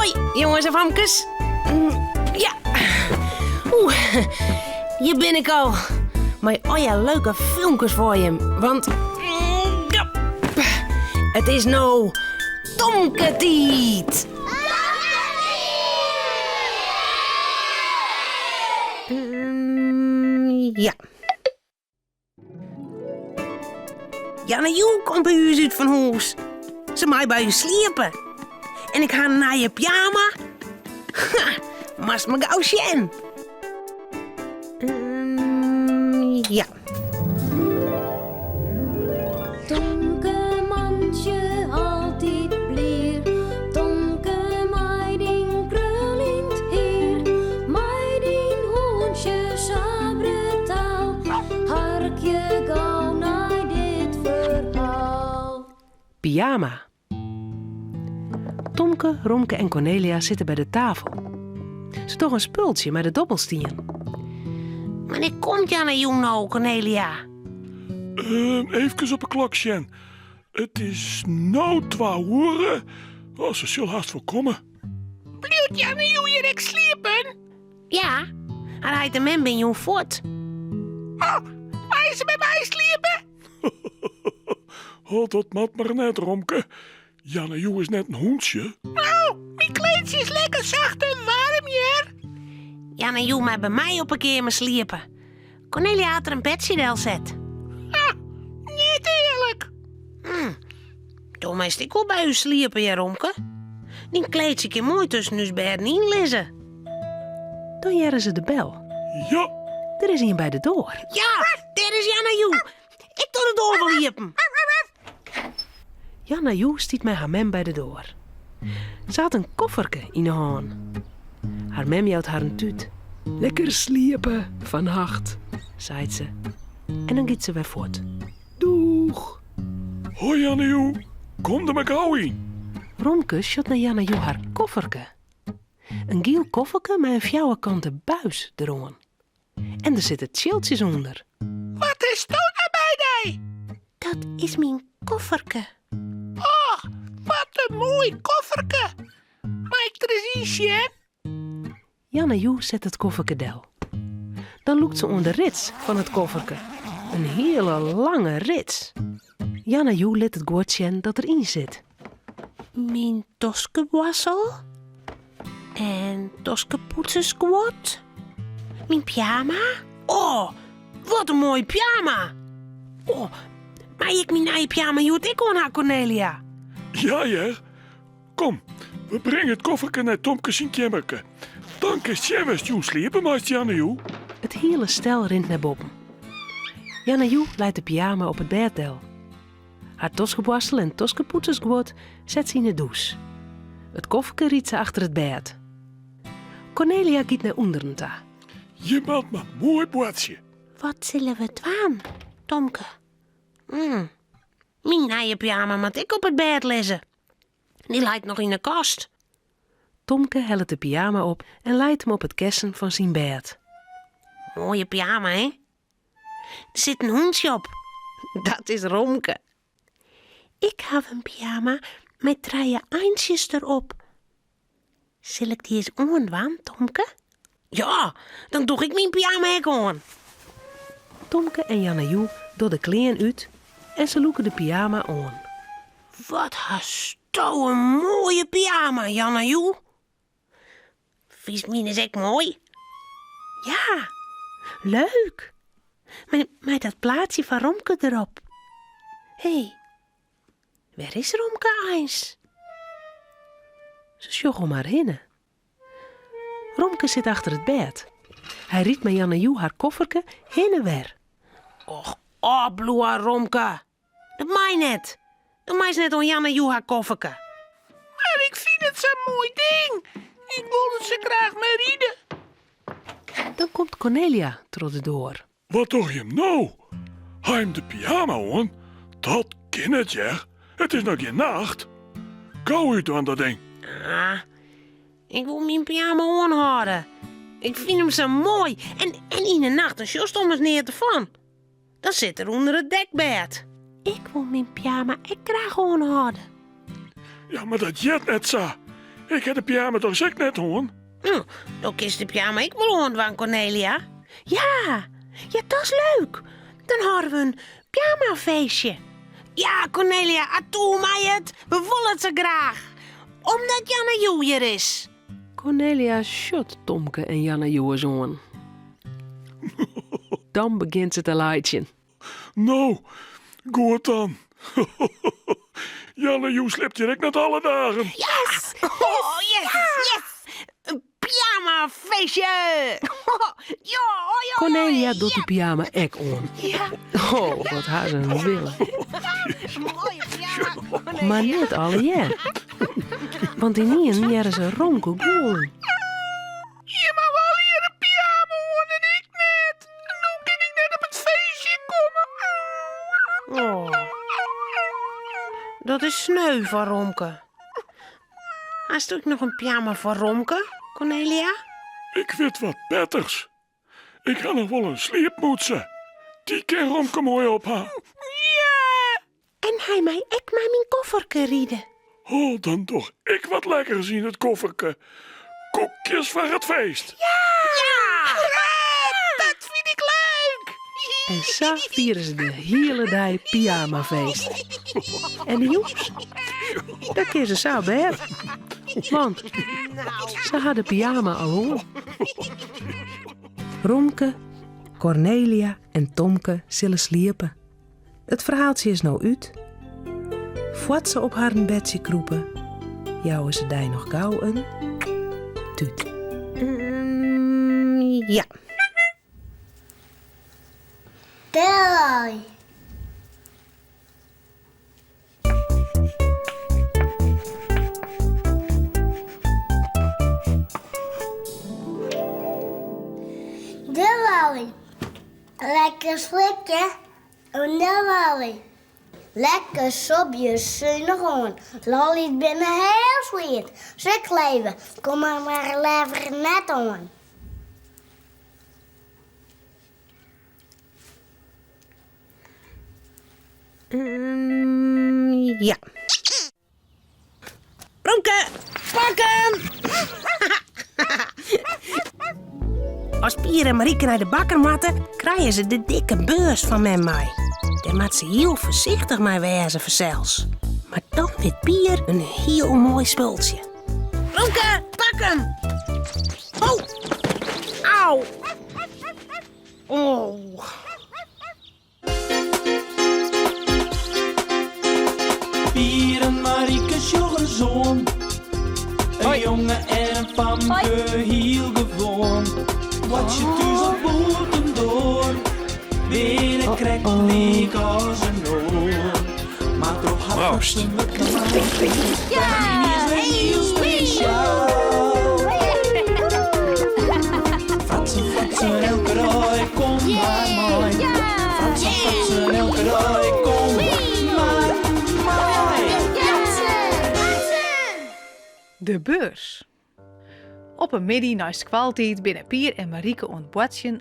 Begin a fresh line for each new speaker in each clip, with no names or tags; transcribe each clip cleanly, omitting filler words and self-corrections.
Hoi, jonges en famkes. Ja. Oeh, hjir bin ik al. Mei allegear leuke filmkes foar jim. Want ja, it is no Tomketiid. Ja. Janne Joe komt by ús út fan hûs. Se mei by ús sliepe. En ik ha in nije pyjama. Ha, moatst mar gau sjen. Mm, ja.
Tomke mantsje altyd blier, Tomke mei dyn kruljend hier, mei dyn hûntsje sa brutaal, harkje gau nei dit ferhaal.
Pyjama. Tomke, Romke en Cornelia sitte by de tafel. Se dogge in spultsje mei de dobbelstien. Wannear komt Janne jûn no, Cornelia?
Eefkes op 'e klok sjen. It is no twa oere. Oh, se sil hast wol komme.
Bliuwt Janne jûn hjir ek sliepen?
Ja, har heit en mem bin jûn fuort.
Oh, mei se by my sliepe?
Oh, dat moat mar net, Romke. Janne Joe is net in hûntsje.
No, myn kleedsje is lekker sacht en waarm hjir.
Janne Joe mei by my op 'e keamer sliepe. Cornelia hat der in bedsje delset.
Ha, net earlik.
Do meist ek wol by ús sliepe, hear Romke. Dyn kleedsje kin moai tusken ús bêden yn lizze. Dan hearre se de bel.
Ja.
Der is ien by de doar. Ja, dêr is Janna Joe. Ik doch de doar wol iepen. Janna Joe stiet mei har mem by de doar. Se hat in kofferke yn 'e hân. Har mem jout har in tút. Lekker sliepe fannacht, seit se. En dan giet se wer fuort. Doeg!
Hoi Janna Joe, kom der mar gau yn.
Romke sjocht nei Janna Joe har kofferke. In giel kofferke mei in fjouwerkante buis deroan. En der sitte tsjiltsjes ûnder.
Wat is dat no by dy?
Dat is myn kofferke.
Och, wat in moai kofferke. Mei ik der ris yn sjen?
Janna Joe set it kofferke del. Dan lûkt se oan de rits fan it kofferke. In hiele lange rits. Janna Joe lit it guod sjen dat der yn sit. Myn toskeboarsel en toskepoetsersguod. Myn pyjama. Oh, wat in moaie pyjama! Oh, mei ik myn nije pyjama hjoed ek oan ha, Cornelia?
Ja hear. Kom, we bringe it kofferke nei Tomke syn keammerke. Dan kinst sjen wêr'tst jûn sliepe meist, Janne Joe.
It hiele stel rint nei boppen. Janne Joe leit de pyjama op it bêd del. Har toskeboarstel en toskepoetsersguod set se yn 'e dûs. It kofferke rydt se achter it bêd. Cornelia giet nei ûnderen ta.
Je moat mar moai boartsje.
Wat sille we dwaan, Tomke? Myn nije pyjama moat ek op it bêd lizze. Dy leit noch yn 'e kast. Tomke hellet de pyjama op en leit him op it kessen fan syn bêd. Moaie pyjama, hè? Der sit in hûntsje op. Dat is Romke. Ik haw in pyjama mei trije eintsjes derop. Sil ik dy ris oandwaan, Tomke? Ja, dan doch ik myn pyjama ek oan. Tomke en Janne Joe dogge de klean út en se lûke de pyjama oan. Wat hasto in moaie pyjama, Janne Joe. Fynst mines ek moai? Ja, leuk. Mei dat plaatsje fan Romke derop. Hé, wêr is Romke eins? Se sjogge om har hinne. Romke sit achter it bêd. Hy rydt mei Janne Joe har kofferke hinne wer. Och, opbliuwe, Romke. Dat mei net. Do meist net oan Janne Joe har kofferke.
Mar ik fyn it sa'n moai ding. Ik wol der sa graach mei ride.
Dan komt Cornelia troch de doar.
Wat doch jim no? Ha jim de pyjama oan? Dat kin net, hear. It is noch gjin nacht. Gau útdwaan dat ding.
Ah, ik wol myn pyjama oanhâlde. Ik fyn him sa moai. En, en yn 'e nacht dan sjochst ommers neat derfan. Dan sit er ûnder it dekbêd. Ik wol myn pyjama ek graach oanhâlde.
Ja, mar dat heart net sa. Ik ha de pyjama dochs ek net oan?
No, do kinst de pyjama ek wol oandwaan, Cornelia. Ja, ja, dat is leuk. Dan hâlde we in pyjamafeestje. Ja, Cornelia, atoe mei it. We wolle it sa graach. Omdat Janne Joe hjir is. Cornelia sjocht Tomke en Janne Joe ris oan. Dan begjint se te laitsjen.
No, goed dan. Janne Joe sliept hjir ek net alle dagen.
Yes! Oh, yes, yes! In pyjamafeestje! Ja, oh, ja, Cornelia docht de pyjama ek oan. Ja. Oh, wat ha se in wille. Moaie pyjama. Mar net allegear. Want ynienen hearre se Romke gûlen.
Jim hawwe allegear in pyjama oan en ik net. No kin ik net op it feestje komme.
Oh. Dat is sneu foar Romke. Hast ek noch in pyjama foar Romke, Cornelia?
Ik wit wat betters. Ik ha noch wol in sliepmûtse. Dy kin Romke moai op ha.
Ja!
En hy mei ek mei myn kofferke ride.
Oh, dan doch ik wat lekkers yn it kofferke. Koekjes foar it feest.
Ja!
Ja! Dat fyn ik leuk!
En sa fiere se de hiele dei pyjamafeest. En de jûns, dan kinne se sa op bêd. Want se ha de pyjama al oan. Romke, Cornelia en Tomke sille sliepe. It ferhaaltsje is no út. Foar't se op harren bedsje krûpe, jouwe se dy noch gau in tút. Ja.
Doei. De lolly. Lekker slikke. En de lolly. Lekker sobje sunich oan. Lolly's binne hiel swiet. Se kleve, kom der mar leaver net oan.
Ja. Romke, pak 'm! As Pier en Marieke nei de bakker moatte, krije se de dikke beurs fan mem mei. Dêr moat se hiel foarsichtich mei wêze fansels. Mar dan wit Pier in hiel moai spultsje. Romke, pak 'm! Oh! Au! Oh!
Pier en Marieke sjogge ris oan. In jonge en in famke, hiel gewoan. Boartsje thús of bûtendoar, binne krekt lyk as in oar. Mar troch har
Proost.
wurdt is wer hiel spesjaal. Fratsen, fratsen, elke dei, kom mar mei. Fratsen, fratsen, elke dei, kom mar mei.
De beurs. Op in middei nei skoaltiid binne Pier en Marieke oan it boartsjen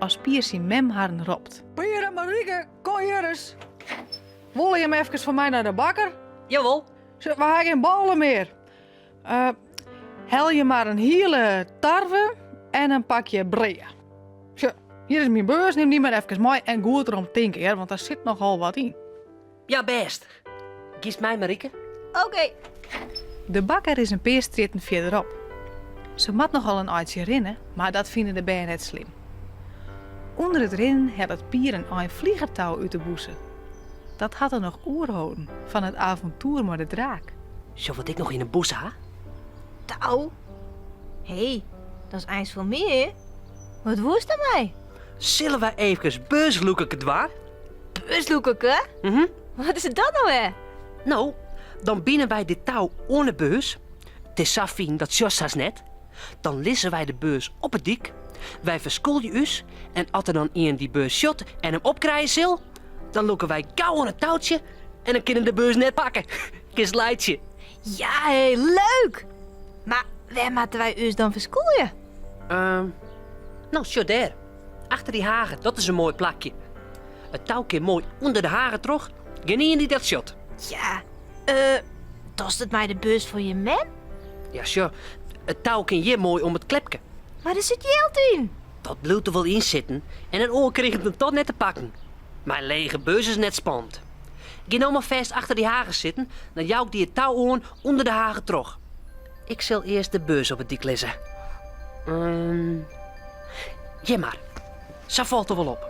as Pier syn mem harren ropt.
Pier en Marieke, kom hjir ris. Wolle jim efkes foar my nei de bakker?
Jawol.
We ha gjin bôle mear. Uh, helje mar in hiele tarwe en in pakje brea. Sjoch, hjir is myn beurs, nim dy mar efkes mei en goed derom tinke, hear, want der sit nochal wat yn.
Ja, bêst. Giest mei, Marieke?
Oké.
De bakker is in pear strjitten fierderop. Se moat nochal in eintsje rinne, mar dat fine de bern net slim. Under it rinnen hellet Pier in ein fligertou út de bûse. Dat hat er noch oerholden fan it avontoer mei de draak.
Sjoch wat ik noch yn 'e bûse ha.
Tou? Hé, dat is eins foar my, hè? Wat woest dermei?
Sille wy eefkes beurslûkerke dwaan?
Beurslûkerke?
Mhm.
Wat is dat no wer?
No, dan bine wy dit tou oan 'e beurs. It is sa fyn, dat sjochst hast net. Dan lizze wy de beurs op 'e dyk. Wy ferskûlje ús en as der dan ien dy beurs sjocht en him opkrije sil, dan lûke wy gau oan it toutsje en dan kin er de beurs net pakke. Kinst laitsje.
Ja, hé, leuk! Mar wêr moatte wy ús dan ferskûlje?
Ehm, no, sjoch dêr. Achter dy hage, dat is in moai plakje. It tou kin moai ûnder de hage troch. Gjinien dy't dat sjocht.
Ja, eh, dochst it mei de beurs fan je mem?
Ja, sjoch, it tou kin hjir moai om it klepke.
Mar der sit jild yn.
Dat bliuwt der wol yn sitten en in oar kriget him toch net te pakken. Mei lege beurs is net spannend. Gean no mar fêst achter dy hage sitten, dan jou ik dy it tou oan ûnder de hage troch. Ik sil earst de beurs op 'e dyk lizze. Hjir mar. Sa falt er wol op.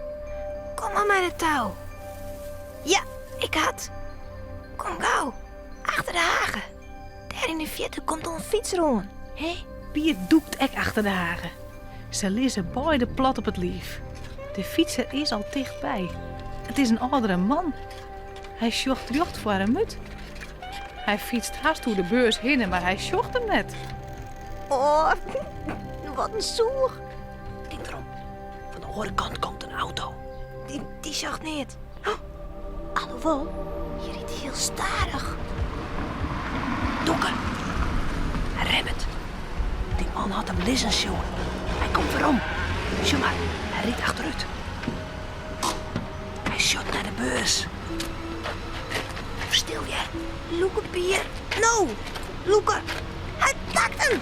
Kom mar mei dat tou. Ja, ik ha it. Kom gau. Achter de hage. Dêr yn de fierte komt al in fytser oan.
Hé? Pier dûkt ek achter de hage. Se lizze beide plat op it liif. De fytser is al tichtby. It is in âldere man. Hy sjocht rjocht foar him út. Hy fytst hast oer de beurs hinne, mar hy sjocht him net.
Oh, wat in soech.
Tink derom, fan de oare kant komt in auto.
Dy, dy sjocht neat. Oh, alhoewol, hy rydt hiel stadich.
Dûke. Hy remmet. Dy man hat him lizzen sjoen. Hy komt werom. Sjoch mar, hy rydt achterút. Hy sjocht nei de beurs. Stil hear.
Lûke, Pier. No, lûke. Hy pakt him.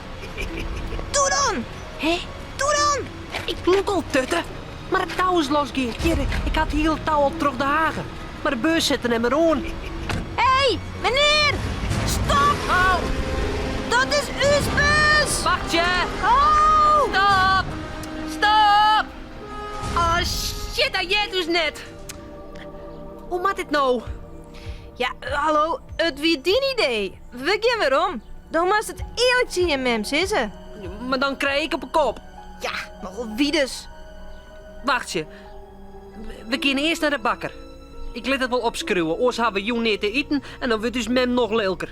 Doe dan.
Hé?
Doe dan.
Ik lûk al, tutte. Mar it tou is losgien. Hjir, ik ha it hiele tou al troch de hage. Mar de beurs sit der net mear oan.
Hé, menear! Stop!
Au!
Dat is ús beurs!
Wachtsje!
Ho!
Stop! Stop! Oh shit, hy heart ús net. Hoe moat dit no?
Ja, hallo, it wie dyn idee. We gean werom. Do moatst it earlik tsjin jim mem sizze.
Mar dan krij ik op 'e kop.
Ja, nochal wiedes.
Wachtsje. We gean earst nei de bakker. Ik lit it wol opskriuwe, oars ha we jûn neat te iten en dan wurdt ús mem noch lilker.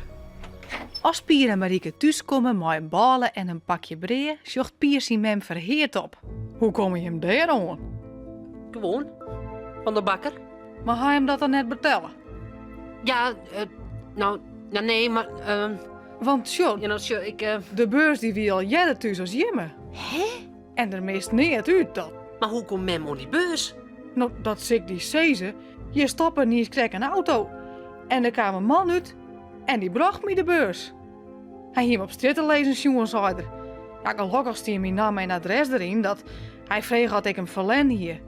As Pier en Marike thúskomme mei in bôle en in pakje brea, sjocht Pier syn mem ferheard op.
Hoe komme jim dêr oan?
Gewoan, fan de bakker.
Mar ha jim dat dan net betelle?
Ja, no, no nee, mar.
Want sjoch,
ja, no, sjoch, ik.
De beurs dy wie al earder thús as jimme.
Hè?
En der mist neat út, dat.
Mar hoe komt mem oan dy beurs?
No, dat sil ik dy sizze. Hjir stoppe niiskrekt in auto. En der kaam in man út en dy brocht my de beurs. Hy hie him op strjitte lizzen sjoen, sei er. Ja, gelokkich stie myn namme en adres deryn, dat hy frege oft ik him ferlern hie.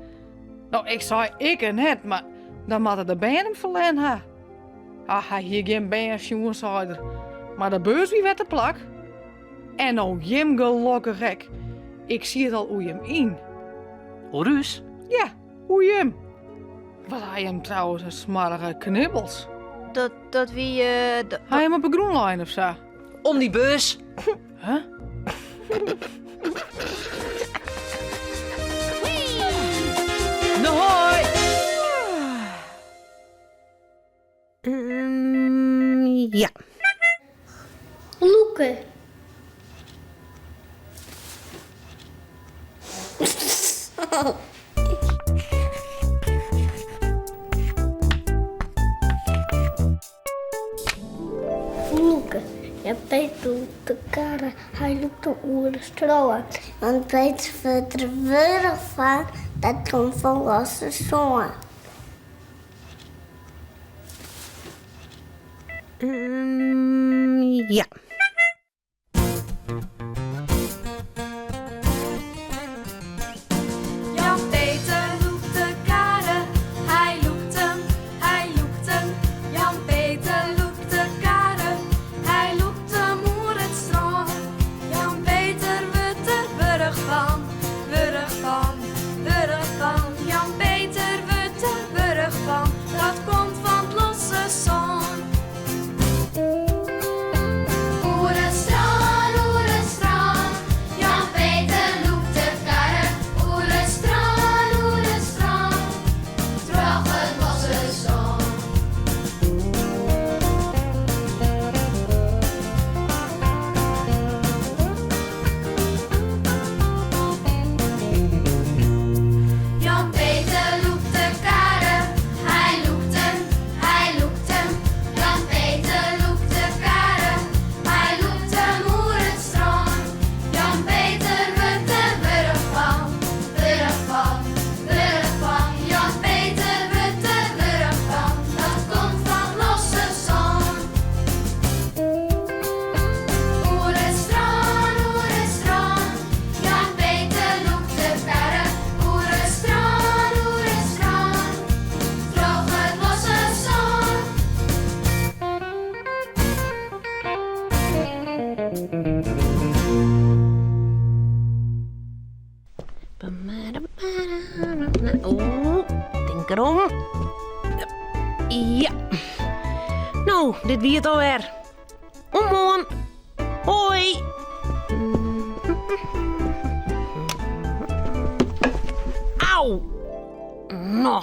No, ik sei ikke net, mar dan moatte de bern him ferlern ha. Ah, hy hie gjin bern sjoen, sei er. Mar de beurs wie wer te plak. En no jim gelokkich ek. Ik siet al oer jim yn.
Oer ús?
Ja, oer jim. Wat ha jim trouwens in smoarge knibbels.
Dat, dat wie... Uh,
ha jim op 'e grûn lein of sa?
Om dy beurs.
Huh?
No hoi!
Ja.
Lûke. Lûke. Jan Peter lûkt de karre, hy lûkt de oer de strân. Jan Peter wurdt der wurch fan, dat komt fan losse sân.
Ja.
Jan Peter lûkt de karre, hy lûkt him, hy lûkt him. Jan Peter lûkt de karre, hy lûkt him oer it strân. Jan Peter wurdt der wurch fan, wurch fan, wurch fan. Jan Peter wurdt der wurch fan, dat komt fan 't losse sân.
Oeh, tink derom. Ja. No, dit wie it alwer. Oant moarn. Hoi. Au. No.